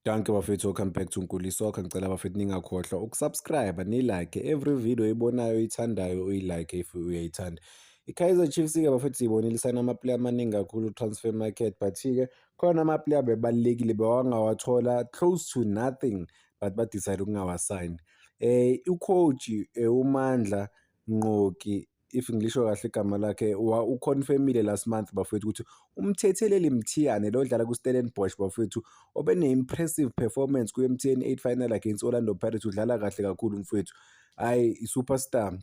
Dankie bafethu, welcome back to Nkuli Soccer. Ngicela bafethu ningakhohlwa ukusubscribe, nilike every video oyibonayo oyithandayo, uyilike if uyayithanda. I-Kaizer Chiefs-ke bafethu siyibonile isayina ama-player amaningi kakhulu transfer market, but-ke khona ama-player bebalulekile bewangawathola close to nothing, but ba-decide ukungawasayini. U-coach uMandla Nqoki, if ngilisho kahle igama lakhe, uconfirmile last month bafethu ukuthi uMthetheleli Mthiyane lo odlala ku-Stellenbosch bafethu, obe ne-impressive performance ku-MTN 8 final against Orlando Pirates, udlala kahle kakhulu mfethu. Hhayi, i-superstar,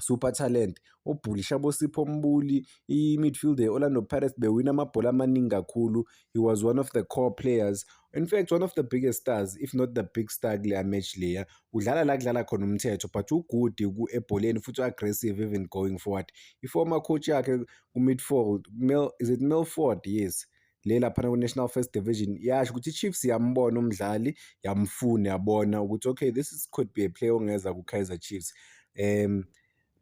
super talent, obhulisha boSipho Mbuli, i-midfield ye-Orlando Pirates bewina amabhola amaningi kakhulu. He was one of the core players, in fact one of the biggest stars, if not the big star kuleya match leya. Udlala la kudlala khona uMthetho, but u-good ebholeni futhi u-aggressive even going forward. I-former coach yakhe ku-Midford, Mil, is it Milford? Yes, le laphana ku-National First Division, yasho ukuthi i-Chiefs yambona umdlali, yamfuna, yabona ukuthi okay, this is, could be a player ongeza ku-Kaizer Chiefs.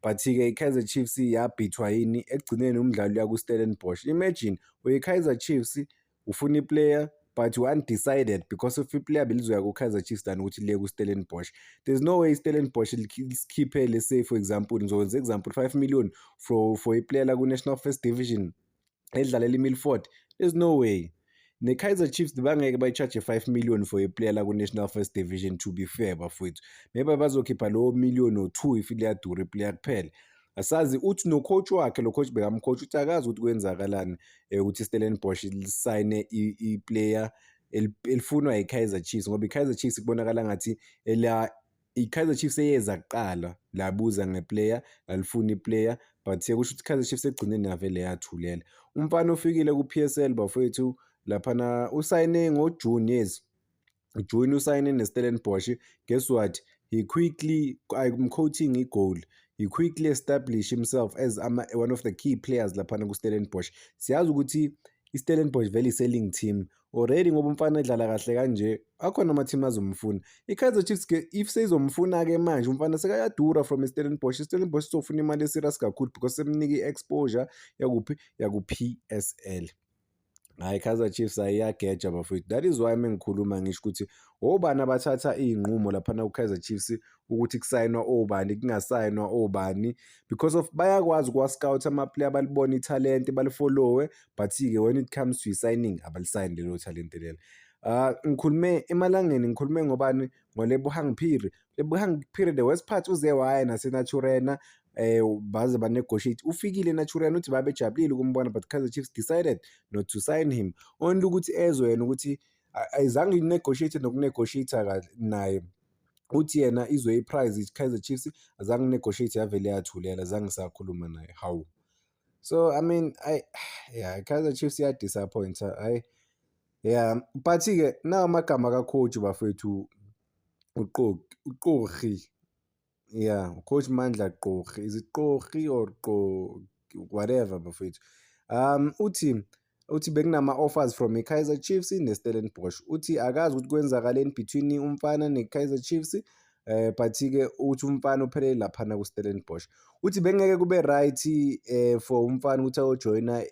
But-ke i-Kaizer Chiefs yabhithwa yini ekugcineni, umdlali uya ku-Stellenbosch. Imagine uyi-Kaizer Chiefs, ufuna i-player but u-undecided because of i-player belizoya ku-Kaizer Chiefs than ukuthi liye ku-Stellenbosch. There's no way i-Stellenbosch lisikhiphe, let's say for example, ngizokwenza example, 5 million for i-player la ku-National First Division edlalela i-Milford. There's no way. Ne-Kaizer Chiefs bangeke bayi-charge 5 million for i-player la ku-National First Division, to be fair bafowethu. Maybe bazokhipha lowo million or two if liyadura i-player kuphela. Asazi uthi no-coach wakhe, lo coach bekamcoach, uthi akazi ukuthi kwenzakalani ukuthi i-Stellenbosch lisayine i-player elifunwa i-Kaizer Chiefs, ngoba i-Kaizer Chiefs kubonakala ngathi ela i-Kaizer Chiefs eyeza kuqala labuza nge-player, lalifuna i-player, but kusho ukuthi i-Kaizer Chiefs ekugcineni yavele yathulela. Umfana ufikile ku-PSL bafowethu laphana, usayine ngoJune, yes, June usayine ne-Stellenbosch. Guess what? He quickly, I'm quoting i-goal, he quickly established himself as one of the key players laphana ku-Stellenbosch. Siyazi ukuthi i-Stellenbosch vele i-selling team already, ngoba umfana edlala kahle kanje, akhona ama-team azomfuna. I-Kaizer Chiefs ke if seyizomfuna-ke manje, umfana sekayadura from i-Stellenbosch. I-Stellenbosch izofuna imali e-serious kakhulu because semnika i-exposure yakuphi? Yaku-PSL. Hhayi, i-Kaizer Chiefs ayiyageja bafowethu. That is why mengikhuluma ngisho ukuthi obani abathatha iy'nqumo laphana ku-Kaizer Chiefs ukuthi kusayinwa obani, kungasayinwa obani, because of bayakwazi ukuwa-scout ama-player, balibone ithalente, balifollowe, but-ke when it comes to i-signing, abalisayini lelo thalente lelo. Ngikhulume emalangeni, ngikhulume ngobani? NgoLebohang Phiri. Lebohang Phiri, the worst part, uze waya naseNaturena, baze ba-negotiate. Ufikile eNaturena, uthi babejabulile ukumbona, but Kaizer Chiefs decided not to sign him. Only ukuthi ezwe yena ukuthi ayizange i-negotiate noku-negotiate naye. Uthi yena izwe i-price i-Kaizer Chiefs, azange negotiate, yavele yathulela, azange ngisakhuluma naye. Hawu. So I mean, I yeah, Kaizer Chiefs iya-disappoint-a, hhayi. Yeah, but-ke nawa amagama ka-coach bafowethu, uQorhi. Yeah, Coach Mandla Qorhi. Is it Qorhi or Qo whatever bafowethu. Uthi bekunama-offers from i-Kaizer Chiefs ne-Stellenbosch. Uthi akazi ukuthi kwenzakaleni between umfana ne-Kaizer Chiefs, but-ke uthi umfana uphelele laphana ku-Stellenbosch. Uthi bengeke kube right for umfana ukuthi ayojoyina,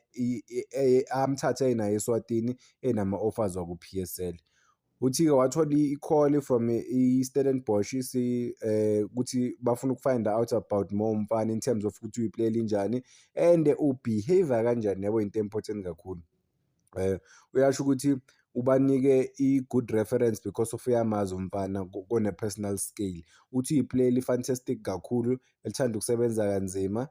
amthathe naye eSwatini enama-offers waku-PSL. Uthi-ke wathola i-call from i-Stellenbosch ukuthi bafuna uku-find out about more umfana in terms of ukuthi uyi-player elinjani and u-behave kanjani, yabo, into important kakhulu. Uyasho ukuthi ubanike i-good reference because of uyamazi umfana kone-personal scale. Uthi uyi-player eli-fantastic kakhulu, elithanda ukusebenza kanzima,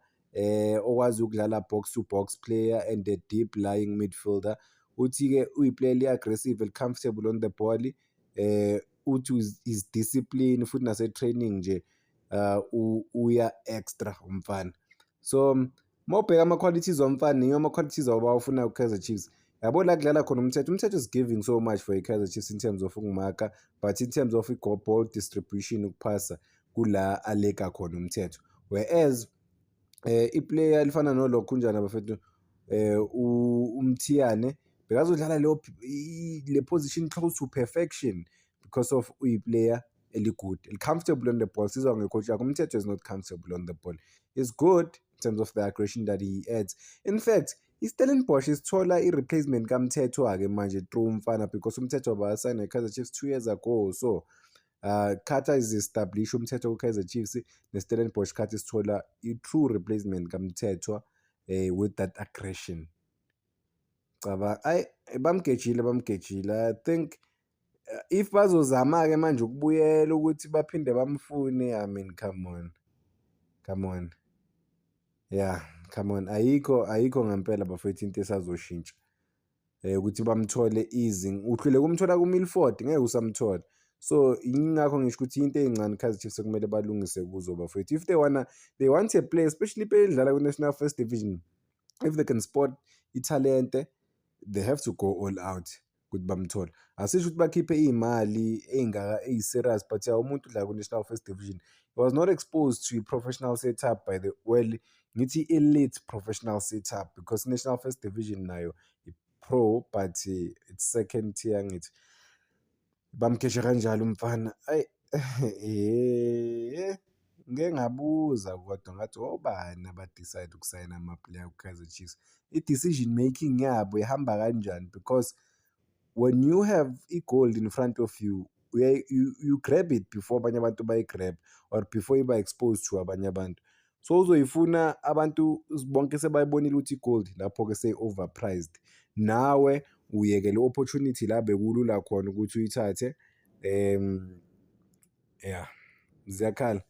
okwazi ukudlala box to box player and a deep lying midfielder. Uthi-ke uyi-player eli-aggressive, eli-comfortable on the ball, uthi is discipline futhi nase-training nje uya extra umfana. So mawubheka ama-qualities womfana, yiwo ama-qualities abawafunayo ku-Kaizer Chiefs. Yabo la kudlala khona uMthetho, uMthetho is giving so much for i-Kaizer Chiefs in terms of ukumaka, but in terms of i-ball distribution, ukuphasa, kula aleka khona uMthetho. Whereas i-player elifana nolokhunjana bafethu, uMthiyane, bekazodlala leyo le position close to perfection because of uyi-player eli-good, eli-comfortable on the ball. Sizwa nge-coach yakhe, uMthetho is not comfortable on the ball. He's good in terms of the aggression that he adds. In fact, I-Stellenbosch isithola i-replacement kaMthethwa-ke manje through umfana because uMthethwa basayina ne-Kaizer Chiefs 2 years ago, so Carter is establish uMthethwa ku-Kaizer Chiefs, ne-Stellenbosch khathi sithola i-true replacement kaMthethwa with that aggression. Cabanga, ayi, bamgejile, bamgejile. I think if bazozama-ke manje ukubuyela ukuthi baphinde bamfune, I mean, come on, come on, yeah, come on, ayikho, ayikho ngempela bafethu into esazoshintsha ukuthi bamthole easy. Uhluleka ukumthola ku-Milford, ngeke usamthola. So ingakho ngisho ukuthi into ey'ncane Kaizer Chiefs ekumele balungise kuzo bafethu if they wanna, they want a play, especially player edlala ku-National First Division. If they can spot ithalente, they have to go all out ukuthi bamthole. Asisho ukuthi bakhiphe iy'mali ey'ngaka eyi-serious, but yeah, umuntu udlala ku-National First Division, he was not exposed to i-professional setup by the, well, ngithi elite professional setup, because National First Division nayo i-pro, but it's second tier. Ngithi bamkhethe kanjalo umfana, ayi, ngike ngabuza kodwa ngathi obani aba-decide ukusayina ama-player ku-Kaizer Chiefs, i-decision making yabo ihamba kanjani? Because when you have i-gold in front of you, you grab it before abanye abantu bayi-grab or before iba exposed to abanye abantu. So uzoyifuna abantu bonke sebayibonile ukuthi i-gold lapho-ke seyi-overpriced, nawe uyekele opportunity la bekulula khona ukuthi uyithathe. Yeah, ziyakhala.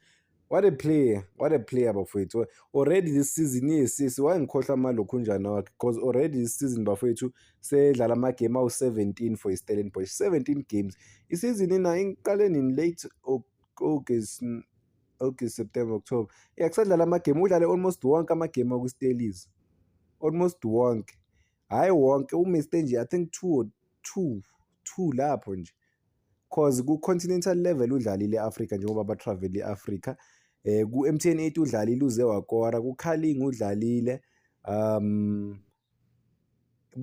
What a player, what a player bafowethu. Already this season, yes, wangikhohlwa amalokhunjana wakhe, because already this season bafowethu sedlala amagame awu-17 for i-Stellenbosch, 17 games. Isizini ina iqale nini? Late August, August, September, October. Yeah, kusadlala amagame, udlale almost wonke amagame aku-Stellies. Almost wonke. Hhayi wonke, u-missed nje I think two or two, two lapho nje. 'Cause ku-continental level udlalile e-Africa njengoba ba-travel e-Africa. Ku-MTN 8 udlalile, uze wakora, ku-Carling udlalile,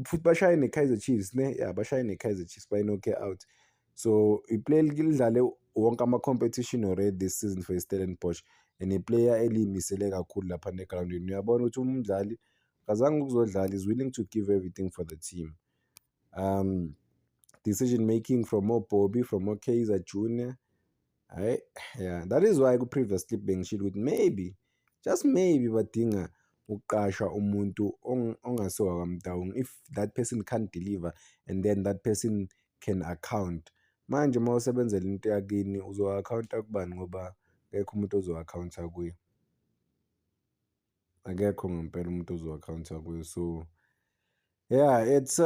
futhi bashaye ne-Kaizer Chiefs ne, ya, bashaye ne-Kaizer Chiefs, bayi-knock out. So i-player lidlale wonke ama-competition already this season for i-Stellenbosch and i-player eliyimisele kakhulu laphana egrawundini. Uyabona ukuthi umdlali akazange ukuzodlala, is willing to give everything for the team. Decision making from oBobby, from oKaizer Junior, hhayi, yeah, that is why ku-previous clip bengishilo ukuthi maybe, just maybe, badinga ukuqasha umuntu ongasiwo wakwaMtaung if that person can't deliver and then that person can account. Manje uma usebenzela into yakini, uzo-account-a kubani? Ngoba akekho umuntu ozo-account-a kuye. Akekho ngempela umuntu ozo-account-a kuye. So yeah, it's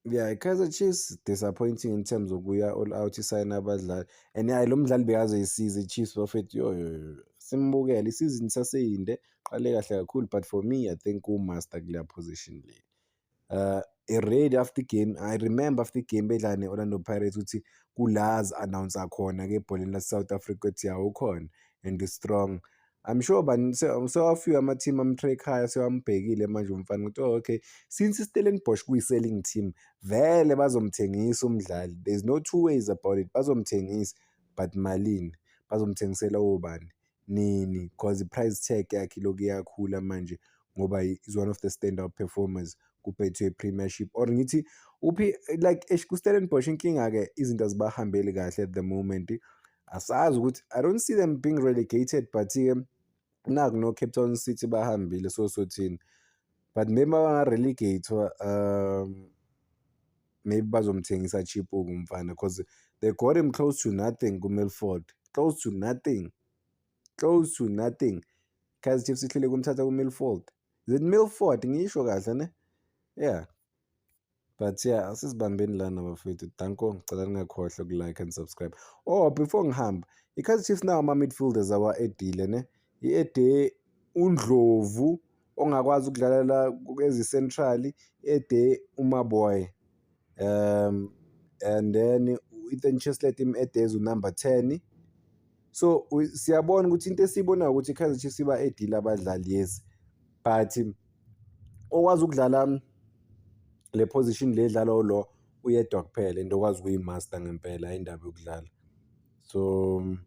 yeah, i-Kaizer Chiefs disappointing in terms okuya all out isayina abadlali and yeah, lo mdlali bekazoyisiza i-Chiefs bafethu, yo yo yo, simbukele, isizini saseyinde, qale kahle kakhulu, but for me I think u-master kuleya position le. Already after game, I remember after game bedlala ne-Orlando Pirates ukuthi kula azi-announce khona-ke ebholeni lase-South Africa ukuthi ya, ukhona and is strong. I'm sure bani sewafika ama-team am-track-ayo, sewambhekile manje umfana ukuthi, oh okay, since i-Stellenbosch kuyi-selling team, vele bazomthengisa umdlali, there's no two ways about it, bazomthengisa, but malini, bazomthengisela obani, nini? 'Cause i-price tag yakhe ilokhu iyakhula manje ngoba is one of the standout performers ku-Betway Premiership, or ngithi uphi, like eish, ku-Stellenbosch inkinga-ke izinto azibahambeli kahle at the moment. Asazi ukuthi, I don't see them being relegated, but-ke naku no-Cape Town City bahambile, so sothini, but maybe banga-relegate-wa, maybe bazomthengisa cheap umfana, 'cause they got him close to nothing ku-Milford, close to nothing, close to nothing. Kaizer Chiefs ihluleke ukumthatha ku-Milford. Is it Milford? Ngisho kahle ne? Yeah. But yeah, asizibambeni lana bafethu. Danko, ngicela ningakhohlwa uku-like and subscribe. Oh, before ngihamba, i-Kaizer Chiefs nawo ama-midfielders awa-add-ile ne. I-add-e uNdlovu ongakwazi ukudlalela ezi-central, i-add-e uMaboy. And then u-Ethan Chislett im-add-e as u-number 10. So siyabona ukuthi into esiyibonayo ukuthi i-Kaizer Chiefs iba-add-ile abadlali, yes. But okwazi ukudlala le position le edlalwa lo uyedwa kuphela and okwazi ukuyi-master ngempela indaba yokudlala. So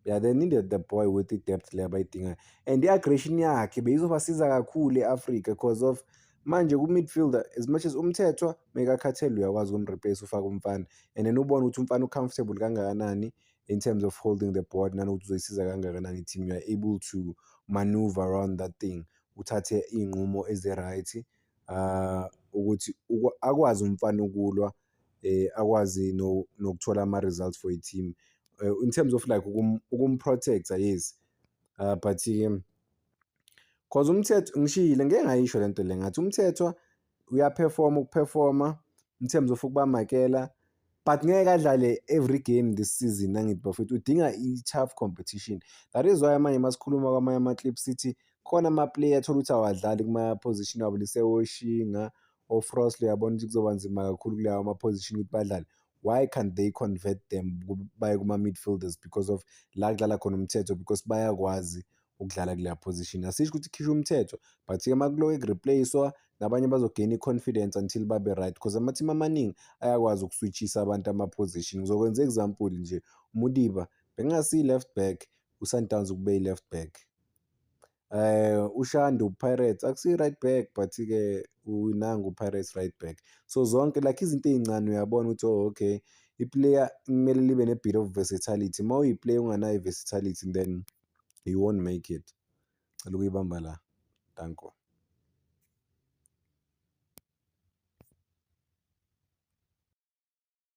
Yeah, they needed the boy with i-depth le abayidingayo and i-aggression yakhe beyizobasiza kakhulu e-Africa because of manje ku-midfielder, as much as uMthethwa mekakhathele uyakwazi ukum-replace ufake umfana and then ubone ukuthi umfana u-comfortable kangakanani in terms of holding the board, nanokuthi uzoyisiza kangakanani i-team. You are able to maneuver around that thing, uthathe iy'nqumo ezi-right, ukuthi akwazi umfana ukulwa, akwazi nokuthola ama-results for i-team in terms of like ukum-protect-a, yes, but-ke cause uMthethwa ngishilo, ngike ngayisho lento le, ngathi uMthethwa uya-perform-a uku-perform-a in terms of ukubamakela, but ngeke adlale every game this season. Angithi bafowethu, udinga i-tough competition. That is why manje masikhuluma kwamanye ama-clips sithi khona ama-player athola ukuthi awadlali kuma-position wabo, Lisewoshinga, o-Frosler, uyabona ukuthi kuzoba nzima kakhulu kulawo ama-position ukuthi badlale. Why can't they convert them baye kuma-midfielders? Because of la kudlala khona uMthethwa, because bayakwazi ukudlala kuleya position. Asisho ukuthi khishwe uMthethwa, but-ke uma kuloke ku-replace-wa nabanye bazo-gain i-confidence until babe right, because ama-team amaningi ayakwazi uku-switch-isa abantu ama-position. Ngizokwenza example nje, uModiba bekungasiyi left back, u-Sundowns kube i-left back. UShandu Pirates akusiyi right back, but-ke nangu u-Pirates right back. So zonke like izinto ey'ncane uyabona ukuthi, oh okay, i-player kumele libe ne-bit of versatility. Uma uyi-player unganayo i-versatility, then you won't make it. Ngicela ukuyibamba la, danko.